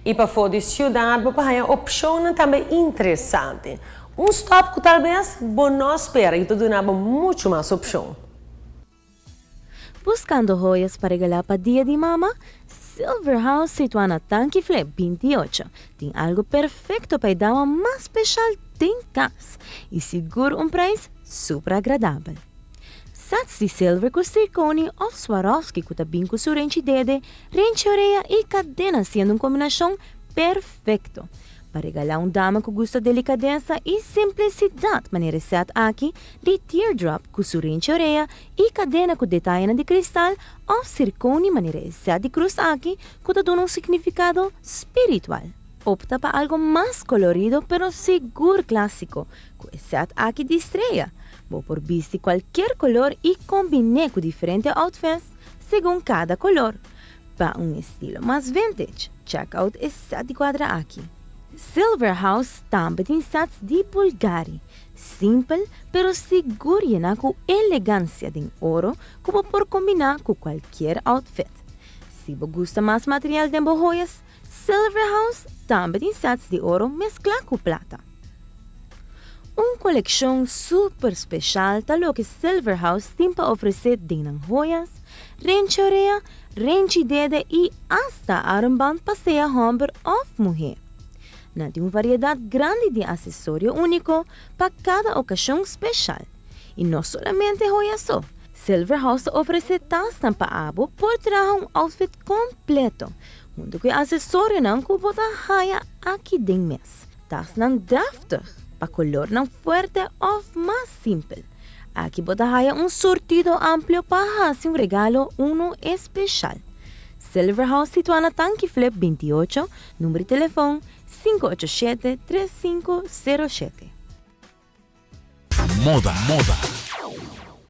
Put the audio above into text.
Y pafo di ciudad bo por haya opcionnan tambe interesante. Un stop cu tal bes bo no spera y ta duna bo mucho mas opcion. Buscando joyas pa regala pa Dia di Mama? Silver House situa na Tanki Flip 28 tin algo perfecto pa e dama mas special den cas y sigur un prijs super agradabel. Sets di silver cu zirconie of Swarovski cu ta bin cu su renchi dede, renchi orea y cadena siendo un combinacion perfecto pa regala un dama cu gusta delicadeza y simplicidad manera e set aki di teardrop cu su renchi orea y cadena cu detayenan di cristal of zirconie manera e set di cruz aki cu ta duna un significado spiritual. Opta pa algo mas colorido pero sigur clasico cu e set aki di strea. Bo por bisti cualkier color y combine cu diferente outfits segun cada color. Pa un estilo mas vintage, check out e set di cuadra aki. Silver House tambe tin sets di Bulgari, simpel pero sigur yena cu elegancia den oro cu bo por combina cu cualkier outfit. Si bo gusta mas material den bo joyas, Silver House tambe tin sets di oro mezcla cu plata. Un coleccion super special ta loke Silver House tin pa ofrece den nan joyas, renchi orea, renchi dede y hasta armband pa sea homber of muher. Nan tin un variedad grandi di accesorio unico pa cada ocasion special. Y no solamente joyas so, Silver House ta ofrece tasnan pa abo por traha un outfit completo, hunto cu e accesorionan cu bo ta haya aki den mes. Tasnan draftig, pa colornan fuerte of mas simpel. Aki bo ta haya un surtido amplio pa haci un regalo uno especial. Silver House situa na Tanki Flip 28, number di telefon 587 3507. Moda, moda.